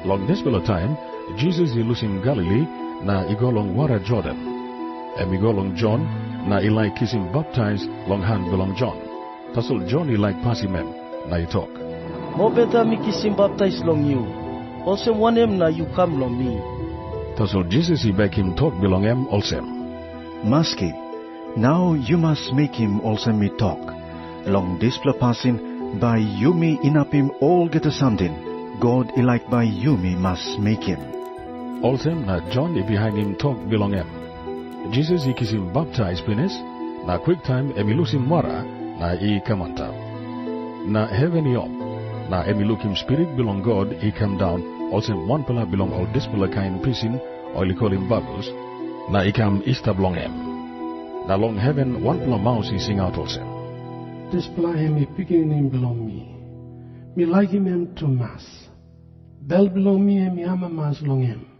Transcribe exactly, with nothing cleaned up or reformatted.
Long dispela taim, Jisas i lusim Galili na i go long wara Jordan. Em i go long Jon na i laik kisim baptais long han bilong Jon. Tasol Jon i laik pasim em, na i tok, "Mobeta mi kisim baptais long yu, olsem wanem na yu kam long mi?" Tasol Jisas i bekim tok bilong em olsem, "Maski, nau yu mas mekim olsem mi tok. Long dispela pasin, bai yumi inapim olgeta samting God i laik bai yumi mas mekim." Olsem na Jon i bihainim tok bilong em. Jisas i kisim baptais pinis, na kwiktaim em i lusim wara na i kam antap. Na heven i op, na em i lukim Spirit bilong God i kam daun olsem wanpela bilong ol dispela kain pisin ol i kolim babus, na i kam i stap long em. Na long heven wanpela maus i singaut olsem, "Dispela em i Pikinini bilong mi. Mi laikim em tumas. Bel bilong mi em i amamas long em."